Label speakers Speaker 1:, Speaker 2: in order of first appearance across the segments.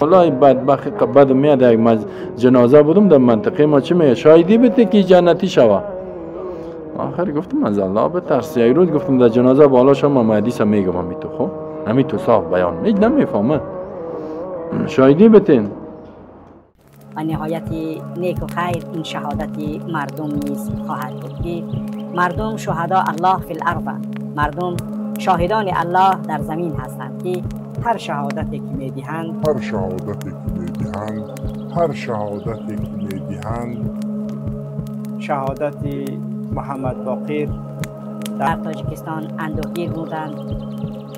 Speaker 1: والله بدبخت بد میاد یک جنازه بودم در منطقه ما چی میگه شایدی بده که جنتی شوه. آخر گفتم از الله بترس. یک روز گفتم در جنازه بالا شما ما حدیث میگم همی تو خب همی تو صاف بیان هیچ نمیفهمه. شایدی بتین.
Speaker 2: و نهایت نیک و خیر این شهادت مردم نیز خواهد بود که مردم شهدا الله فی الارض، مردم شاهدان الله در زمین هستند که هر شهادتی که میدهند،
Speaker 3: هر شهادتی که میدهند، هر شهادتی که میدهند،
Speaker 4: شهادت محمد باقر
Speaker 2: در تاجیکستان اندوهگیر بودند.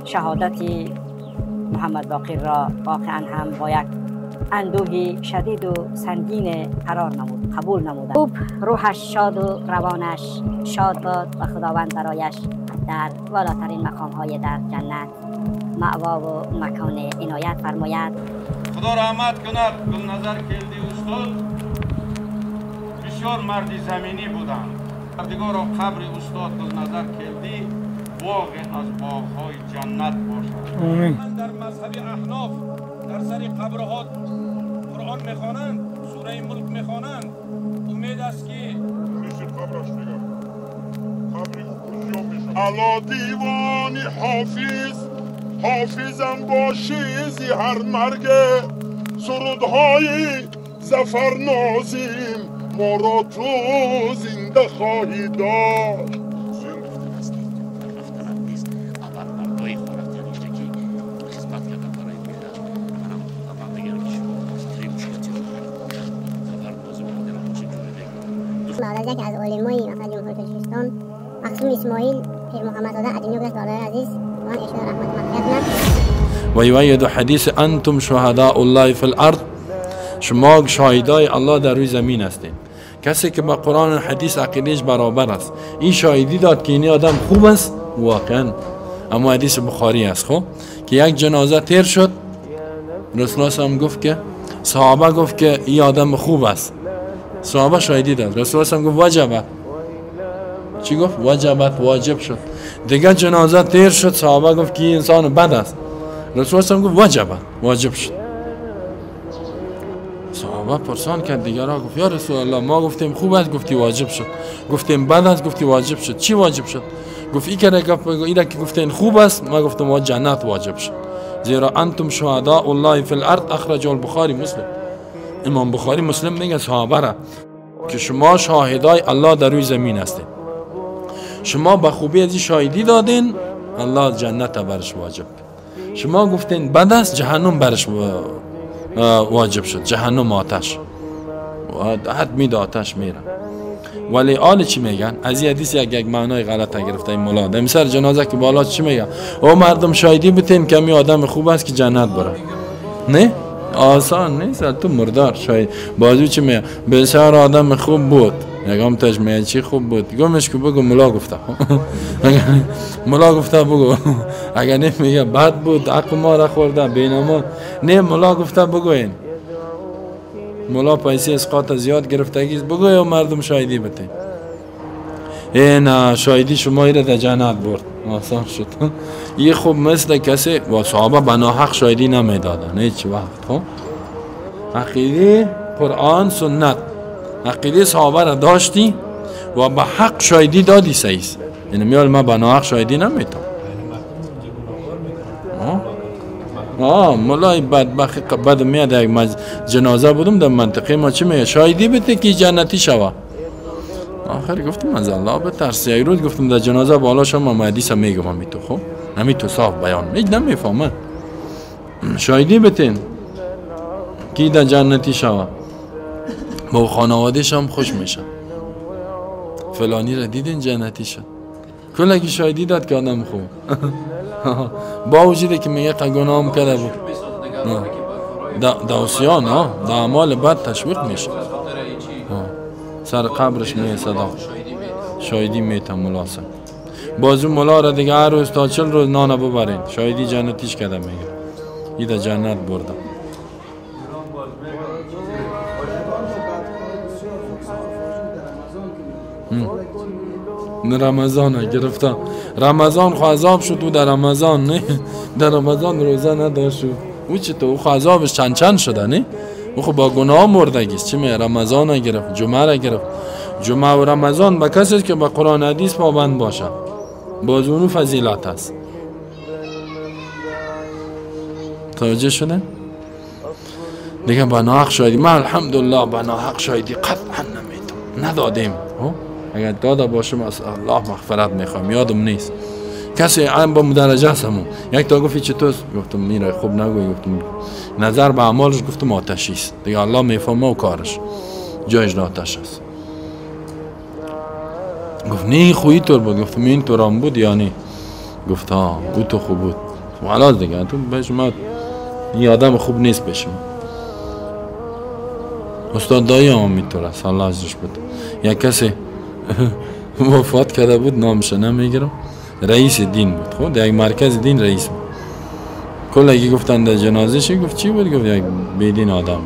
Speaker 2: شهادت محمد باقر را واقعا هم با یک اندوهی شدید و سنگین قرار نمود، قبول نمودند. خوب روحش شاد و روانش شاد باد و خداوند برایش در والاترین مقام های در جنت مأوا و مکان عنایت فرماید.
Speaker 5: خدا رحمت کند گلنظر کلدی استاد بسیار مردی زمینی بودند. پروردگارا قبر استاد گلنظر کلدی باغ از باغ‌های جنت باشد.
Speaker 4: آمین.
Speaker 5: در مذهب احناف در سر قبرها قرآن میخوانند، سوره ملک میخوانند. امید است که
Speaker 3: قبرش میگم قبر علا دیوانی حافظ حافظم باشی زی هر مرگ سرودهای ظفر نازیم ما را تو زنده خواهی داشت.
Speaker 6: بعد از یک از علمای مثلا جمهوری تاجیکستان مقسوم اسماعیل پیر محمدزاده ادینو گذشت برادر عزیز من ایشان رحمت مغفرت کنند.
Speaker 1: و یؤید حدیث انتم شهداء الله فی الارض، شما شاهدای الله در روی زمین هستید. کسی که با قرآن و حدیث عقیدهش برابر است، این شاهدی داد که این آدم خوب است واقعا. اما حدیث بخاری است خب که یک جنازه تیر شد، رسول الله هم گفت که صحابه گفت که این آدم خوب است، صحابه شاهدی داد. رسول الله هم گفت وجبت. چی گفت؟ وجبت، واجب شد. دیگه جنازه تیر شد، صحابه گفت که این انسان بد است، رسول الله هم گفت وجبت، واجب شد. صحابه پرسان کرد دیگرها، گفت یا رسول الله ما گفتیم خوب است، گفتی واجب شد، گفتیم بد است، گفتی واجب شد، چی واجب شد؟ گفت این که گفتین خوب است، ما گفتم وا جنت واجب شد، زیرا انتم شهداء الله فی الارض. اخرجه البخاری مسلم. امام بخاری مسلم میگه صحابه را که شما شاهدای الله در روی زمین هستید، شما به خوبی از شاهدی دادین، الله جنت برش واجب. شما گفتین بد است، جهنم برش واجب شد، جهنم آتش و حد میده آتش میره. ولی آل چی میگن؟ از این حدیث یک معنای غلط گرفته این مولا. در سر جنازه که بالا چی میگن؟ او مردم شاهدی بتین که می آدم خوب است که جنت بره. نه؟ آسان نیست، تو مردار شاید بازو چی میگه؟ بسیار آدم خوب بود. یکم تاش میگه چی خوب بود؟ گمش که بگو ملا گفته. ملا گفته بگو. اگر نه میگه بد بود، حق ما را خورده، بینما. نه ملا گفته بگوین. ملا پیسه اسقاط زیاد گرفتگی بگو یا مردم شاهدی بده. ای نه شاهدی شما ایره در جنت برد. آسان شد. یه خوب مثل کسی و صحابه بنا حق شاهدی نمیدادن هیچ وقت. خب عقیده قرآن سنت، عقیده صحابه را داشتی و به حق شاهدی دادی سیس. یعنی میال ما به ناحق شاهدی نمیتم. ملای بدبخت بد میاد یک جنازه بودم در منطقه ما چی میگه؟ شاهدی بده که جنتی شوه. آخر گفتم از الله بترس. یک روز گفتم در جنازه بالا شما ما حدیث میگم همی تو خب همی تو صاف بیان هیچ نمیفهمه. شاهدی بتین کی در جنتی شوه، با خانوادهش هم خوش میشه. فلانی را دیدین جنتی شد، کلکی شاهدی داد که آدم خوب با وجودی که میگه گناه کرده بود. دوسیان ها در اعمال بد تشویق میشه. سر قبرش میه صدا شاهدی میتم ملاسم. بازو ملا را دیگه هر روز تا 40 روز نانه ببرین، شاهدی جنتیش کرده میگه ای در جنت برده. رمضان گرفتم، رمضان خو عذاب شد و در رمضان نه در رمضان روزه نداشت. او چطور؟ او عذابش چند چند شده نه؟ او خب با گناه مردگیست. چی می رمضان گرفت، جمعه را گرفت. جمعه و رمضان به کسی که به قرآن حدیث پابند باشه باز اونو فضیلت است. توجه شده؟ دیگه به ناحق شایدی من الحمدلله به ناحق شایدی قطعا نمیدم، ندادیم. اگر داده باشم از الله مغفرت میخوام، یادم نیست. کسی هم با مدرجه هستم. یک تا گفت چطور؟ گفتم میره خوب نگوی. گفتم نظر به اعمالش گفتم آتشی است دیگه، الله میفهمه و کارش جایش آتش است. گفت نه خویی طور بود. گفتم این طور هم بود یا نه؟ گفت ها او تو خوب بود. خلاص دیگه تو بهش ما این آدم خوب نیست بشم. استاد دایی هم اینطور است، الله اجرش بده. یک کسی وفات کرده بود، نامش نمیگیرم، رئیس دین بود، خب در یک مرکز دین رئیس بود. کلگی گفتن در جنازه چی؟ گفت چی بود؟ گفت یک بیدین آدم.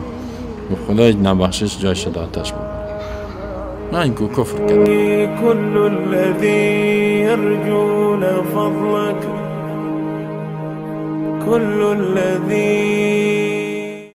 Speaker 1: گفت خدای نبخشش جایش آتش بود. نه این کفر کرد.
Speaker 7: كل الذي يرجون فضلك، كل الذي